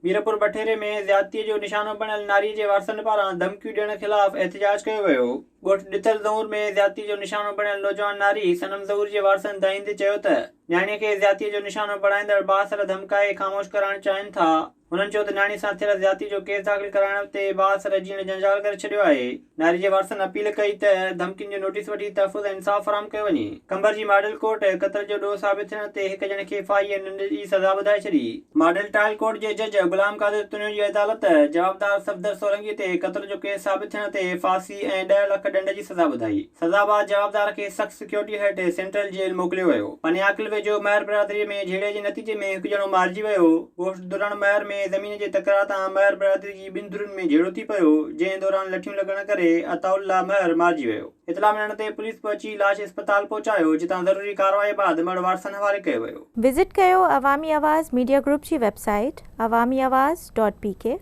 ميرپور بٺيري ۾ زيادتي جو نشانو بڻيل ناري جي وارثن پاران ڌمڪيون ڏيڻ خلاف احتجاج ڪيو ويو. ڳوٺ ڏتل زئور ۾ زيادتي جو نشانو بڻيل نوجوان ناري صنم زئور جي وارثن دانهيندي چيو ته نياڻي کي زيادتي جو نشانو بڻائيندڙ بااثر ڌمڪائي خاموش ڪرائڻ چاهين ٿا. هنن چيو ته نياڻي سان ٿيل زيادتي جو ڪيس داخل ڪرائڻ تي بااثر جيئڻ جنجال ڪري ڇڏيو آهي. ناري جي وارثن اپيل ڪئي ته ڌمڪين جو نوٽيس وٺي تحفظ ۽ انصاف فراهم ڪيو وڃي. قمبر جي ماڊل ڪورٽ قتل جو ڏوهه ثابت ٿيڻ تي هڪ ڄڻي کي ڦاهي ۽ ڏنڊ جي سزا ٻڌائي ڇڏي. ماڊل ٽرائل ڪورٽ جي جج غلام قادر تنيو جي عدالت جوابدار صفدر سولنگي تي قتل جو ڪيس ثابت ٿيڻ تي ڦاسي ۽ ڏهه لک ڏنڊ جي سزا ٻڌائي. سزا بعد جوابدار کي سخت سيڪيورٽي هيٺ سينٽرل جيل موڪليو ويو. پني عاقل ويجهو مهر برادري ۾ جهيڙي جي نتيجي ۾ هڪ ڄڻو مارجي ويو. ڳوٺ درڻ مهر ۾ زمين جي تڪرار تان مهر برادري جي ٻن ڌرين ۾ جهيڙو ٿي پيو، جنهن دوران لٺيون لڳڻ ڪري عطاء الله مهر مارجي ويو. اطلاع ملڻ تي پوليس پهچي لاش اسپتال پهچايو، جتان ضروري ڪارروائي بعد مڙهه وارثن حوالي ڪيو ويو. وزٽ ڪيو عوامي آواز ميڊيا گروپ جي website Awami Awaz dot P K.